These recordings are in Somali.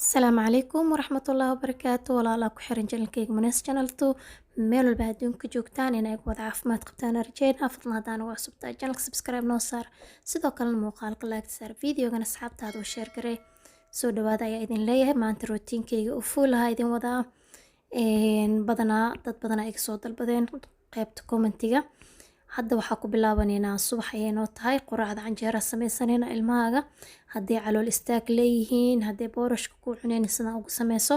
Asalaamu calaykum waraxmatullaahi wabarakaatu. Walaalaa ku xiran channelkayga Munes Channel 2, meel walba adduunka joogtaan, inay wada caafimaad qabtaan rajeynaa. Fadlan haddaan ugu cusubtahay channelka, subscribe noo saar, sidoo kalena muuqaalka like saar, videogana asxaabtaada u share garee. Soo dhawaada ayaa idin leeyahay. Maanta routinekayga u fuulaha idin wadaa. Badanaa dad badanaa iga soo dalbadeen qaybta commentiga. Hadda waxaa ku bilaabaneynaa, subax ayay noo tahay, quraacda canjeera sameysanayna. Ilmahaaga hadday calool istaag leeyihiin, hadday boorashka ku cuneen, sidaan ugu sameyso.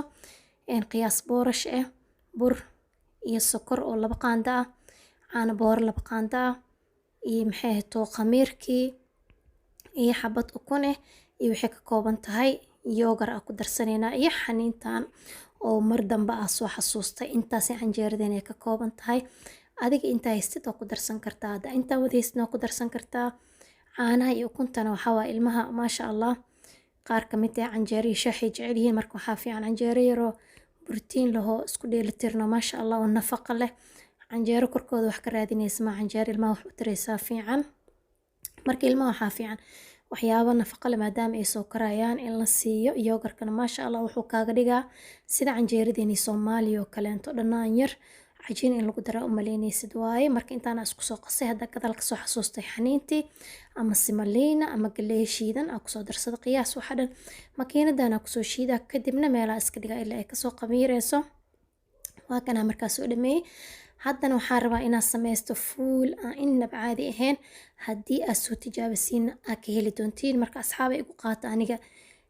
Qiyaas boorash ah, bur iyo sokor oo 2 qaando ah, caano booro 2 qaando ah, iyo maxay ahayto, khamiirkii iyo xabad ukun ah, iyo waxay ka kooban tahay yogurt aa ku darsanaynaa, iyo xaniintan oo mar dambe ah soo xasuustay. Intaasay canjeeradeen ay ka kooban tahay. Adiga intaa haystid waa ku darsan kartaa, hadda intaa wada haystid waa ku darsan kartaa. Caanaha iyo ukuntana waxaa waa ilmaha, maasha Allah, qaar ka mid ah canjeero iyo shaaxay jecel yihiin. Marka waxaa fiican canjeero yaroo borotiin lahoo isku dheelitirno, maasha Allah, oo nafaqo leh. Canjeero korkooda wax ka raadinaysa ma, canjeero ilmaha wax u taraysaa fiican. Marka ilmaha waxaa fiican waxyaabo nafaqo leh, maadaama ay soo korayaan, in la siiyo. Yogurtkana, maasha Allah, wuxuu kaaga dhigaa sida canjeeradeeni Soomaaliya oo kaleento, dhanaan yar cajiin in lagu daraa umaleynaysid waaye. Marka intaana isku soo qasay, hadda gadaal kasoo xasuustay xaniintii ama simaliina ama galey shiidan aa kusoo darsada. Qiyaas waxa dhan makiinadana kusoo shiidaa, kadibna meelaa iska dhigaa ilaa ay kasoo qamiireyso. Waa kanaa, markaa soo dhameeyey. Haddana waxaan rabaa inaad sameysto fuul aan inab caadi ahayn. Haddii aad soo tijaabisiin, aad ka heli doontiin. Marka asxaaba igu qaata, aniga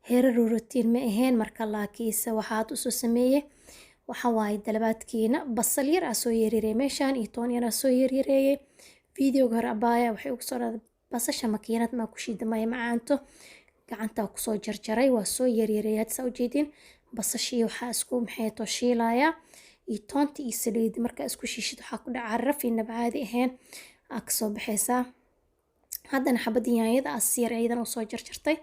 heerar routine ma ahayn. Marka laakiinse waxaad usoo sameeyey waxa waaye dalabaadkiina: basal yar aa soo yaryareyey meeshaan iyo toon yar aa soo yaryareeyey. Videoga hore abaaya waxay ugu soo dhahday, "Basasha makiinad maa ku shiida?" Maya, macaanto, gacantaa kusoo jarjaray, waa soo yaryareeyay. Hadda saa ujeedin, basashii waxaa isku maxay to shiilayaa iyo toonta iyo saliid. Markaa isku shiishid, waxaa ku dhaca caraf inaba caadi ahayn aa kasoo baxaysaa. Haddana xabadda yaanyada aa si yar iyadana usoo jarjartay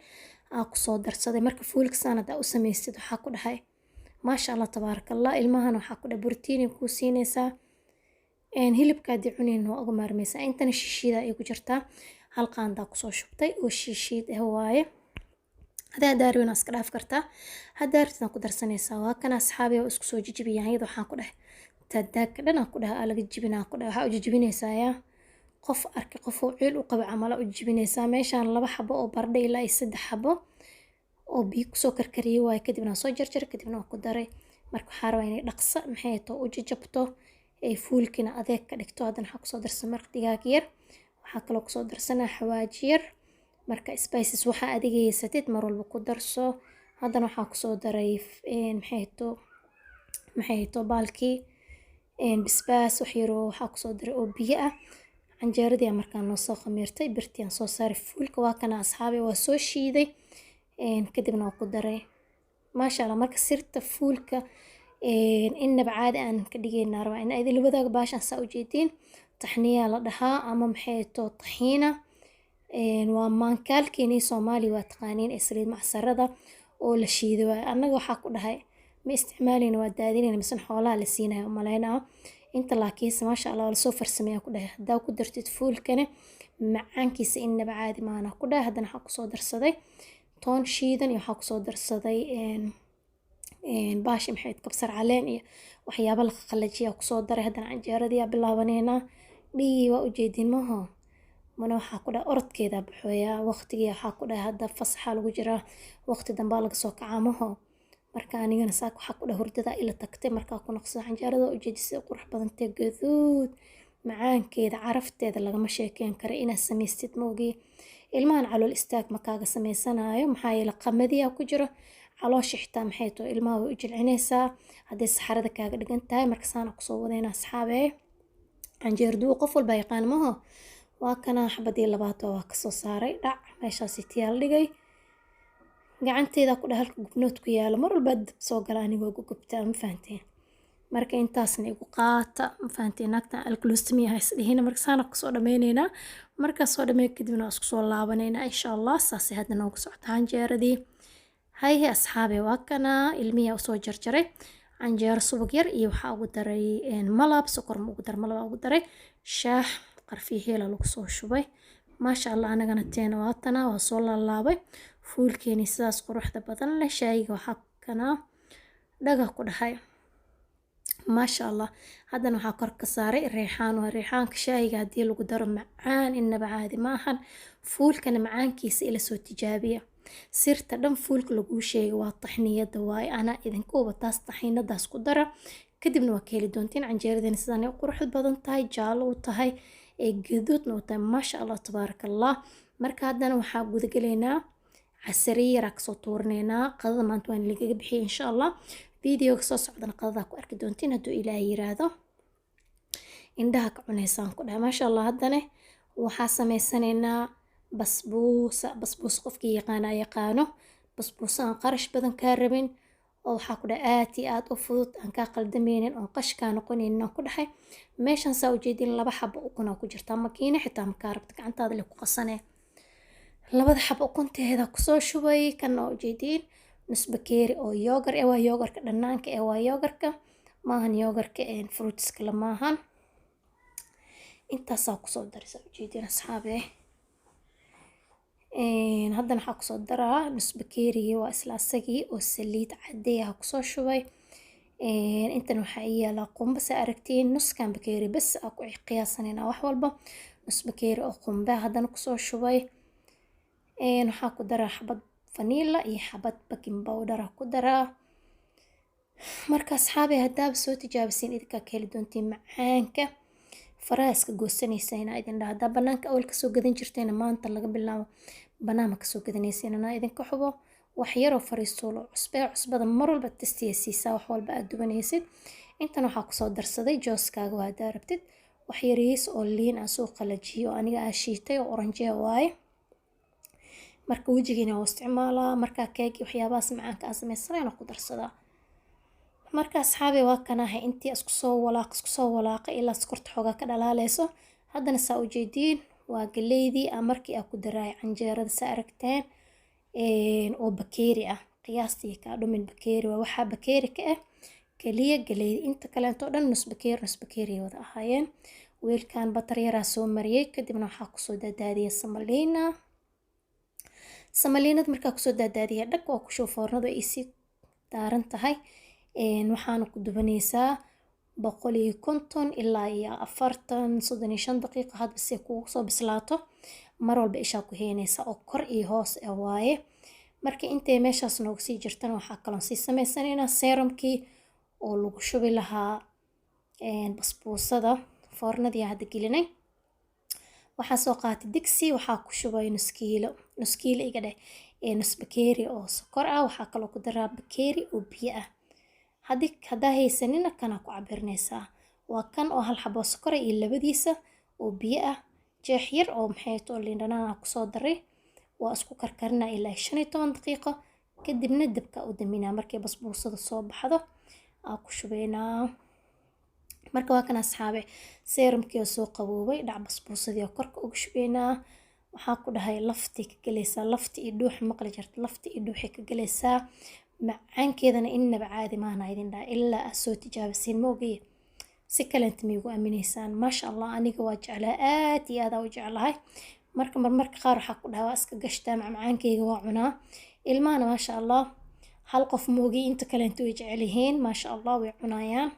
aa kusoo darsaday. Marka fuulka saan haddaa u samaysid, waxaa ku dhahay maasha Allah, tabaaraka Allah. Ilmahana waxaa ku dhahay borotiin kuu siinaysaa, hilibka haddii cunayn waa uga maarmaysaa. Intana shishiida ay ku jirtaa, hal qaandaa kusoo shubtay oo shishiid ah waaye. Hadaa haddaa rabin waa iska dhaaf kartaa, haddaa rabtid ku darsanaysaa. Waa kana, asxaabi, oo isku soo jijibi yaanyada. Waxaan ku dhahay tadaagka dhan aan ku dhahay aa laga jibinaa. Ku dhahay waxaa u jijibinaysaa yaa qof arki, qof oo ciil u qaba camala u jijibinaysaa. Meeshaan laba xabo oo baradho ilaa iyo saddex xabo oo biyo kusoo karkariyey waaye, kadibna soo jarjaray, kadibna waa ku daray. Marka waxaa rabaa inay dhaqso maxay too u jajabto, ay fuulkina adeeg ka dhigto. Haddana waxaa kusoo darsan maraq digaag yar, waxaa kaloo kusoo darsanaa xawaaji yar. Marka spices waxaa adiga haysatid mar walba ku darso. Haddana waxaa kusoo daray maxay to baalkii basbaas wax yaroo waxaa kusoo daray oo biyo ah. Canjeeradii aa markaa noo soo khamiirtay, birtii aan soo saaray. Fuulka waa kana, asxaabi, waa soo shiiday, kadibna waa ku daray, maasha Allah. Marka sirta fuulka innaba caadi aan ka dhigaynaa rabaa in idin wadaago. Baashaan saa ujeediin taxniyaa la dhahaa ama maxay to taxiina. Waa maankaalkeenii Soomaaliya, waa taqaaniin, ee saliid macsarada oo la shiiday waaye. Annaga waxaa ku dhahay ma isticmaalayna, waa daadinayna, mise xoolaha la siinayo umaleynaa inta. Laakiinse maasha Allah, waa lasoo farsameeyaa. Ku dhahay haddaa ku dartid fuulkane, macaankiisa innaba caadi maana. Ku dhahay haddana waxaa kusoo darsaday toon shiidan iyo waxaa kusoo darsaday baashi maxay kabsar caleen iyo waxyaabo la qalajiya kusoo daray. Haddana canjeeradii aa bilaabaneynaa. Dhigi waa ujeedin maho mana, waxaa ku dhahay orodkeeda baxooyaa waqtigii. Waxaa ku dhahay hadda fasaxa lagu jiraa, waqti dambaa laga soo kacaa maho. Marka anigana saaka waxaa ku dhahay hurdada ila tagtay. Markaa ku naqsada canjeerada, ujeedi sida qurux badantay, gaduud, macaankeeda, carafteeda lagama sheekeyn karo. Inaad samaystid maogii, ilmahan calool istaag ma kaaga samaysanaayo, maxaa yeele qamadiyaa ku jiro. Caloosha xitaa maxay tahay, ilmaha way u jilcinaysaa hadday saxarada kaaga dhigan tahay. Marka saana kusoo wadayna, asxaabee. Canjeer duwo qof walba yaqaan maho. Waa kana, xabadii labaad waa kasoo saaray, dhac, meeshaasi tiyaal dhigay. Gacanteeda ku dhah halka gubnood ku yaalo, mar walba dab soo gala anigoo gugubtaa, ma fahanteen? Marka intaasna igu qaata, ma fahanteen? Naagtan alkulostami ha isdhihina. Marka saana kusoo dhameyneynaa. Markaa soo dhameey kadibna waa isku soo laabaneynaa, insha Allah. Saasay hadda noogu socota canjeeradii. Hayhe, asxaabe, waa kana, ilmiyaa usoo jarjaray canjeero, subag yar iyo waxaa ugu daray malab, sokor ma ugu daray, malab ugu daray, shaah qarfiyo heela lagu soo shubay, maasha Allah. Anagana teena waatana, waa soo laalaabay fuulkeeni sidaas quruxda badan leh. Shaayiga waxaa Kana dhaga ku dhahay, maasha Allah. Haddana waxaa kor ka saaray reexaan. Waa reexaanka shaahiga, haddii lagu daro macaan inaba caadi maahan. Fuulkana macaankiisa ila soo tijaabiya. Sirta dhan fuulka laguu sheegay waa taxniyada waaye. Anaa idinka huba taas. Taxinadaas ku dara, kadibna waa ka heli doontiin. Canjeeradina sidaan ay u qurux badan tahay, jaallo u tahay ee gaduudna u tahay, maasha Allah, tabaaraka Allah. Marka haddana waxaa gudagelaynaa casariye yaraa kasoo tuurinaynaa. Qadada maanta waan lagaga bixiyay. Insha Allah videoga soo socdana qadadaa ku arki doontiin, hadduu Ilaahay yiraahdo. Indhaha ka cunaysaan ku dhahay, maasha Allah. Haddana waxaa sameysanaynaa basbuusa. Basbuusa qofkii yaqaana yaqaano, basbuusa aan qarash badan kaa rabin oo waxaa ku dhahay aad iyo aad u fudud, aan kaa qaldameynin oon qash kaa noqonaynin aan ku dhahay. Meeshan saa ujeedin, laba xabo ukunaa ku jirtaa. Makiine xitaa makaa rabta, gacantaada le ku qasanee. Labada xabo ukunteeda kusoo shubay. Kana waa ujeediin, nus bakeeri oo yogurt eh. Waa yogurtka dhanaanka eh, waa yogurtka maahan, yogurtka fruitska la maahan. Intaasaa kusoo daraysa, ujeediin asxaabe. Haddana waxaa kusoo daraa nus bakeerigii, waa isla asagii oo saliid cadey ah kusoo shubay. Intan waxaa ii yaalaa qumbe. Saa aragtiin, nuskan bakeeri bes aa ku qiyaasanayna wax walba. Nus bakeeri oo qumbe haddana kusoo shubay. Waxaa ku daraa xabad vanilla iyo xabad baking powder aa ku daraa. Marka asxaabi, haddaaba soo tijaabisiin, idinkaa ka heli doontiin macaanka. Faraha iska goosanaysa inaa idin dhaha. Haddaa banaanka awal kasoo gadan jirtayna, maanta laga bilaabo banaan ma kasoo gadanaysiin, anaa idinka xubo. Wax yaroo fariisuulo cusbe. Cusbada mar walba taste-iya siisaa wax walba aad dubanaysid. Intan waxaa kusoo darsaday jooskaaga, waa haddaa rabtid. Wax yariis oo liin aan soo qalajiyay oo aniga aa shiitay oo orange waaye. Marka wejigiina waa isticmaalaa, markaa keegi waxyaabahaas macaanka aan sameysanayna ku darsadaa. Marka asxaabi, waa kanahay intii isku soo walaaq, isku soo walaaqay ilaa sokorta xoogaa ka dhalaaleyso. Haddana saa ujeediin, waa galeydii aan markii aan ku daraay canjeerada, saa aragteen, oo bakeeri ah. Qiyaastii kaa dhumin, bakeeri waa. Waxaa bakeeri ka ah kaliya galeyda, inta kaleeto dhan nus bakeeri, nus bakeeri wada ahaayeen. Weelkan butter yaraa soo mariyay, kadibna waxaa kusoo daadaadiyay samaliina. Samaliinad markaa kusoo daadaadiya, dhag waa ku shub. Foornadu ay sii daaran tahay. Waxaana ku dubanaysaa 150 ilaa iyo 40, 35 daqiiqo, hadba si kugu soo bislaato. Mar walba ishaa ku heynaysa oo kor iyo hoos eh waaye. Marka intay meeshaas noogu sii jirtana, waxaa kaloon sii sameysanaynaa serumkii oo lagu shubi lahaa basbuusada. Foornadii hadda gelinay. Waxaa soo qaatay digsi, waxaa ku shubay nus kiilo, nus kiilo iga dheh, nus bakeeri oo sokor ah. Waxaa kaloo ku daraa bakeeri oo biyo ah. Haddii haddaa haysanina, kana ku cabirinaysaa. Waa kan oo hal xabo sokor iyo labadiisa oo biyo ah, jeex yar oo maxay too liin dhanaan ah kusoo daray. Waa isku karkarinaa ilaa 15 daqiiqo, kadibna dabka u daminaa. Markay basbuusada soo baxdo aa ku shubaynaa. Marka waa kan asxaabe, serumkii oo soo qaboobay, dhac basbuusadii oo korka uga shubaynaa. Waxaa ku dhahay laftii ka galaysaa, lafti iyo dhuux maqli jirta, lafti iyo dhuuxay ka galaysaa. Macaankeedana innaba caadi maahna idin dhaha, ilaa aad soo tijaabisiin ma ogiye, si kaleenta ma igu aaminaysaan. Maasha Allah, aniga waa jeclaa, aad iyo aad aa u jeclahay. Marka marmarka qaar waxaa ku dhaha waa iska gashtaa, macmacaankeyga waa cunaa. Ilmahana maasha Allah, hal qof moogi, inta kaleenta way jecel yihiin, maasha Allah, way cunayaan.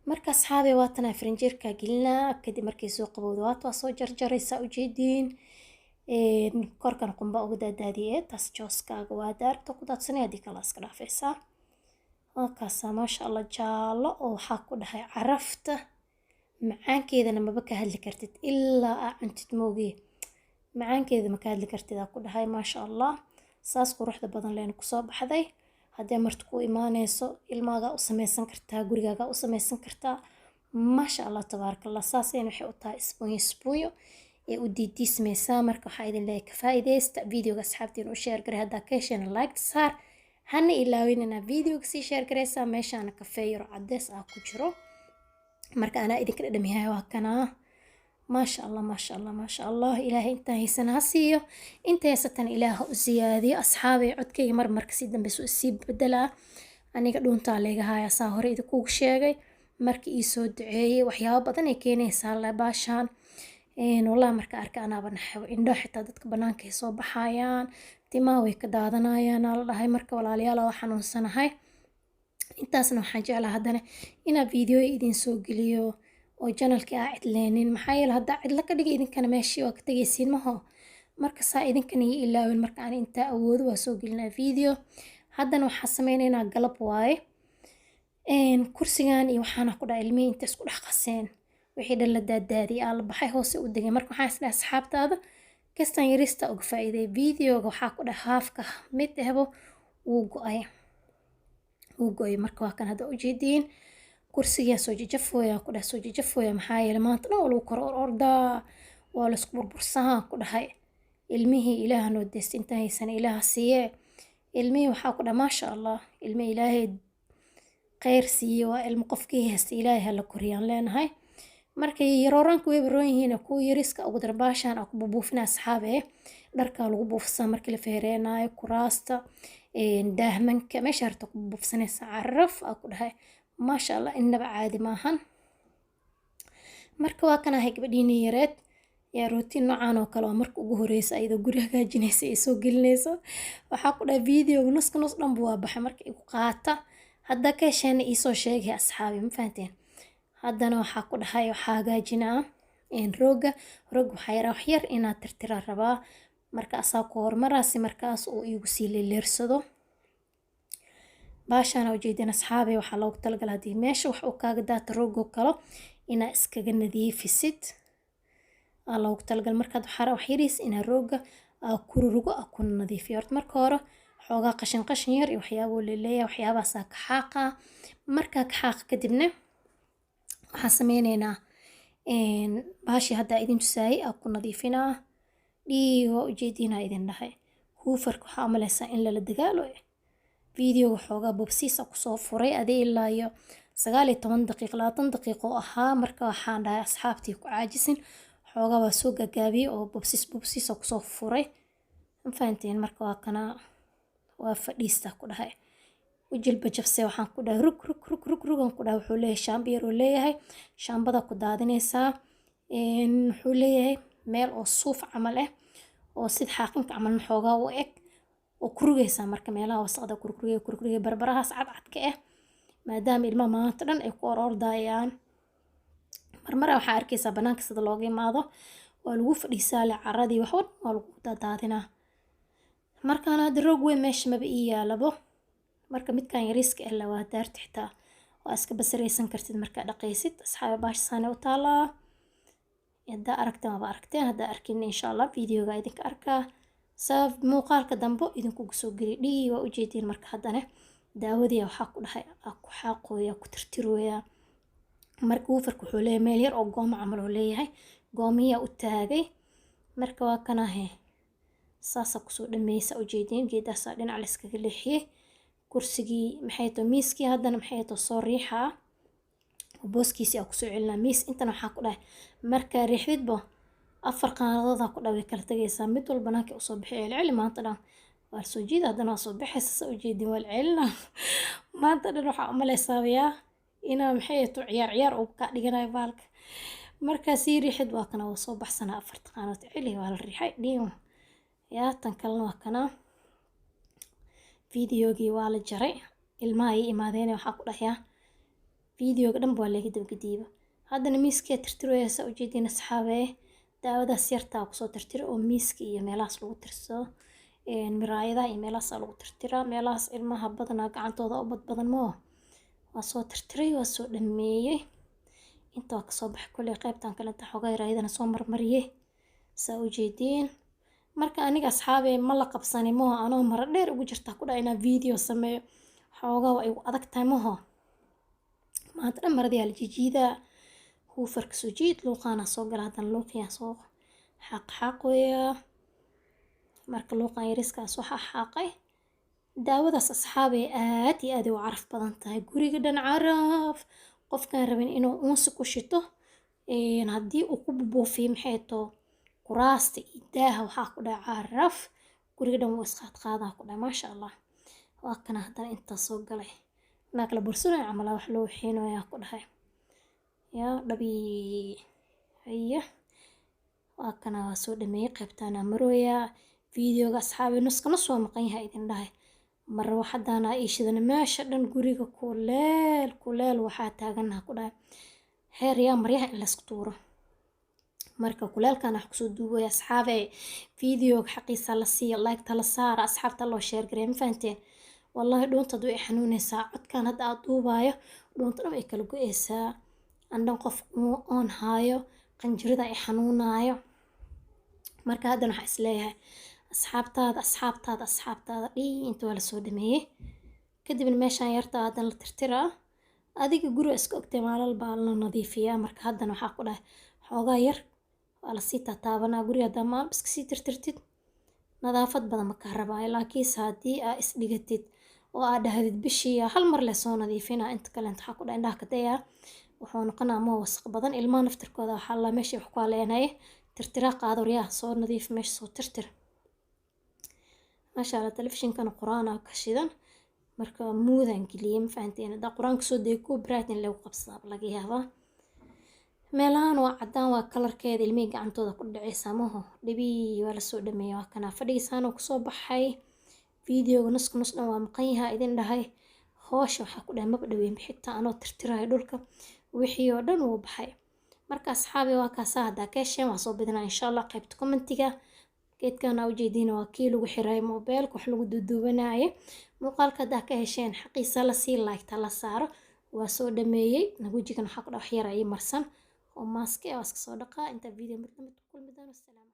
Marka asxaabi, waatana farinjeerka gelinaa. Kadib markay soo qabowdo, waata waa soo jarjaraysaa, ujeediin. Korkan qumba uga daadaadiye. Taas jooskaaga waa daarta ku daadsanay, haddii kale iska dhaafaysaa. Halkaasa maasha Allah, jaallo oo waxaa ku dhahay carafta macaankeedana maba ka hadli kartid ilaa aa cuntid moogiye. Macaankeeda ma ka hadli kartid aa ku dhahay, maasha Allah. Saas quruxda badan leen kusoo baxday. Haddii marti ku imaaneyso, ilmaagaa u sameysan kartaa, gurigaagaa u sameysan kartaa. Maasha Allah, tabaaraka Allah. Saasayna waxay u tahay isbuunyo isbuunyo ee u diidiismaysaa. Marka waxaa idin leeyahay ka faa'iidaysta videoga, asxaabtiin u share garay. Haddaa ka hesheen, like saar, hana ilaawin inaa videoga sii share garaysaa. Meeshaana kafee yaro cadeys ah ku jiro. Marka anaa idinka dhadhamiyahay, waa kanaa. Maasha Allah, maasha Allah, maasha Allah. Ilaahay intaan haysana ha siiyo, inta haysatana Ilaah ha u siyaadiyo. Asxaabay, codkayga mar marka sii dambeysa isii bedelaa. Aniga dhuuntaa layga haya, saa hore idinkugu sheegay. Marka ii soo duceeyey, waxyaabo badan ay keenaysaa baashaan. Wallahi marka arka anaaba naxay, indho xitaa dadka banaanka ay soo baxayaan. Timaha way ka daadanayaan aa la dhahay. Marka walaalayaal, waa xanuunsanahay. Intaasna waxaan jeclaa haddana inaa video idin soo geliyo oo channelkii aa cidleenin, maxaa yeele haddaa cidlo ka dhigay idinkana meeshii waa ka tegaysiin maho. Marka saa idinkana ii ilaawin. Marka aan intaa awoodo waa soo gelinaa video. Haddana waxaa sameynaynaa, galab waaye, kursigan iyo waxaana ku dhahay ilmihii inta isku dhex qaseen, wixii dhan la daadaadiyay, aa la baxay, hoose u degay. Marka waxaan isdhahay asxaabtaada kastan yarista uga faa'iiday. Videoga waxaa ku dhahay haafka mid ahbo wuu go'ay, wuu go'ay. Marka waa kan hadda ujeediin, kursigaa soo jajafooya ku dhahay, soo jajafooya, maxaa yeele maanta dhan waa lagu kor or ordaa, waa la isku burbursanaa ku dhahay. Ilmihii Ilaaha noo deysta, intaan haysana Ilaaha siiye. Ilmihii waxaa ku dhahay, maasha Allah, ilmi Ilaahay kheyr siiye waa ilmo qofkii haysta Ilaahay hala koriyaan leenahay. Markay yarooraanka way baroon yihiin, kuwa yariska ugu dar. Baashaan aa ku buubuufina asxaabe, dharkaa lagu buufsaa markii la feereenaayo, kuraasta, daahmanka, meesha harta ku buufsanaysa. Caraf aa ku dhahay, maasha Allah, innaba caadi maahan. Marka waa kan ahay gabadhiini yareed yaa rootiin noocan oo kale oo marka ugu horeysa ayadoo guri hagaajinaysa ay soo gelinayso. Waxaa ku dhahay videoga nuska nus dhanba waa baxay. Marka igu qaata, haddaa ka hesheena iisoo sheegay asxaabi, ma fahanteen? Haddana waxaa ku dhahay waxaa hagaajinaa rooga. Rooga waxaa yaraa wax yar inaad tirtiraa rabaa. Marka asaa ku hormaraasi markaas uu iigu sii leeleersado. Baashaan ujeedin asxaabi, waxaa loogu talagalay haddii meesha wax uu kaaga daata roogoo kalo inaa iskaga nadiifisid aa loogu talagalay. Markaad waxaa rabaa wax yariis inaa rooga aa ku rurugo, aa ku nadiifiyo. Horta marka hore xoogaa qashin qashin yar iyo waxyaabo leeleeyahay, waxyaabahaasaa ka xaaqa. Markaa ka xaaqa kadibna waxaan sameyneynaa baashii hadda idin tusaayay aa ku nadiifinaa. Dhiig waa ujeediinaa idin dhahay. Hooverka waxaa umaleysaa in lala dagaalo. Videoga xoogaa bobsiisa kusoo furay adee ilaa iyo 19 daqiiqo, 20 daqiiqo ahaa. Marka waxaan dhahay asxaabtii ku caajisin, xoogaa waa soo gagaabiyey oo bobsis bobsiisa kusoo furay, ma fahanteen? Marka waa kana, waa fadhiista ku dhahay, ujilba jabse. Waxaan ku dhahay rug rug rug rug rugan ku dhahay. Wuxuu leeyahay shaamba yar uu leeyahay, shaambada ku daadinaysaa. Wuxuu leeyahay meel oo suuf camal ah oo sida xaaqinka camal xoogaa u eg oo ku rugaysaa. Marka meelaha wasaqda kurkurigay kurkurigay, barbarahaas cadcadka ah, maadaama ilmaha maanta dhan ay ku orordayaan. Marmara waxaa arkaysaa banaanka sida looga imaado, waa lagu fadhiisaa le, caradii wax dhan waa lagu daadaadinaa. Markaan hadda roog weyn meesha maba ii yaalabo. Marka midkan yariiska ah la waa daarti, xitaa waa iska basaraysan kartid markaa dhaqaysid. Asxaabi, baasha saane u taalaa. Haddaa aragteen waaba aragteen, haddaa arkin insha Allah videoga idinka arkaa, sabab muuqaalka dambe idinkugu soo geliy. Dhigi waa ujeediin. Marka haddana daawadii waxaa ku dhahay aa ku xaaqooya, ku tirtirooya. Marka hooverka wuxuu leeyahay meel yar oo goomo camal oo leeyahay, goomiyaa u taagay. Marka waa kanahe, saasaa kusoo dhameysa, ujeediin. Geedaasaa dhinac la iskaga leexiyey kursigii, maxay too, miiskii. Haddana maxay too, soo riixaa booskiisii aa kusoo celinaa miis. Intana waxaa ku dhahay markaa riixdidba afar qaanadoodaa ku dhahay, way kala tegaysaa. Mid walba banaanka usoo bixi, celceli maanta dhan waa lasoo jiida, haddana waa soo baxaysa. Sa ujeedin, waa la celinaa maanta dhan. Waxaa umaleysaa yaa inaa maxay to ciyaar ciyaar uu kaa dhiganayo baalka. Markaa sii riixid, waa kana, waa soo baxsanaa afarta qaanood. Celi, waa la riixay dhiin yaa. Tan kalena waa kana. Videogii waa la jaray, ilmaha ay imaadeen. Waxaa ku dhahayaa videoga dhan waa laga dabgadiiba. Haddana miiskii tirtiraya, saa ujeediin asxaabee. Daawadaas yartaa kusoo tirtira oo miiska iyo meelahaas lagu tirsado, miraayadaha iyo meelahaas lagu tirtiraa. Meelahaas ilmaha badanaa gacantooda u badbadan moo. Waa soo tirtiray, waa soo dhameeyey. Inta waa kasoo baxay kolley. Qaybtan kale inta xoogaa yar ayadana soo marmariyey, saa ujeediin. Marka aniga asxaabee ma la qabsanin maho, anoo mara dheer ugu jirta ku dhaha inaan video sameeyo xoogaa waa igu adag tahay maho. Maanta dhan maradii aa la jijiidaa, hooverka soo jiid, luuqaana soo gala. Haddana luuqiyaa soo xaaqxaaqoyaa. Marka luuqan yariiskaa soo xaaqxaaqay. Daawadaas asxaabee aad iyo aad ay u caraf badan tahay, guriga dhan caraf. Qofkaan rabin inuu uunsi ku shito, haddii uu ku buufiyo maxay too kuraasta iyo daaha, waxaa ku dhaca caraf, guriga dhan wuu isqaadqaadaa ku dhaca, maasha Allah. Waa kana haddana intaa soo galay, naa kala bursanaya camal wax loo xiinoyaa ku dhahay yaa dhabii. Haya, waa kana, waa soo dhameeyey. Qaybtaana marooyaa. Videoga, asxaabi, nuska nus waa maqan yahay idin dhahay. Marwaxadana ii shidan, meesha dhan guriga kuleel kuleel waxaa taaganaha ku dhahay heer yaa maryaha in laysku tuuro. Marka kuleelkan wax kusoo duubaya, asxaabe, videoga xaqiisa la siiyo, like-ta la saara, asxaabta loo share gareeyo. Ma fahanteen? Wallahi dhuunta way xanuunaysaa. Codkan hadda aad duubaayo dhuunta dhan way kala go-eysaa. Andhan qof oon haayo, qanjirada ay xanuunaayo. Marka haddana waxaa isleeyahay asxaabtaada, asxaabtaada, asxaabtaada dhiinta waa lasoo dhameeyey. Kadibna meeshaan yarta haddana la tirtiraa. Adiga guriga iska ogtay, maalal baa la nadiifiyaa. Marka haddana waxaa ku dhahay xoogaa yar waa lasii taataabanaa guriga. Haddaa maalin iska sii tirtirtid, nadaafad badan ma kaa rabaayo, laakiinse haddii aa isdhigatid oo aa dhahdid bishii hal mar le soo nadiifinaa, inta kaleenta waxaa ku dhahay indhaha ka dayaa, wuxuu noqonaa ma wasaq badan. Ilmaha naftirkooda waxaa la meesha wax ku haleenaye tirtiraa qaado, waryaa soo nadiif meesha, soo tirtir. Maasha Allah, telefishinkana qur-aan ka shidan. Marka muudaan geliyey, ma fahanteen? Haddaa qur-aanka soo degay, copyright in lagu qabsadaa laga yaabaa. Meelahan waa cadaan, waa kalarkeeda, ilmihii gacantooda ku dhacaysa maho dhibii. Waa lasoo dhameeyey, waa kanaa fadhigiisaanoo kusoo baxay. Videoga nusku nus dhan waa maqan yahaa idin dhahay. Hoosha waxaa ku dhahay maba dhaweyn xitaa anoo tirtirayo dhulka, wixii oo dhan wuu baxay. Marka asxaabi, waa kaasaa. Haddaa ka hesheen, waa soo badinaa insha Allah. Qaybta commentiga, geedkan aa ujeediina waa kii lagu xiray mobeelka wax lagu duuduubanaaye. Muuqaalka haddaa ka hesheen, xaqiisa la sii, like-ta la saaro. Waa soo dhameeyey. Wejigan waxaa ku dhahay wax yar ii marsan oo maaski ah, waa iska soo dhaqaa. Inta video mid lamid ku kulmi doono, asalaamu.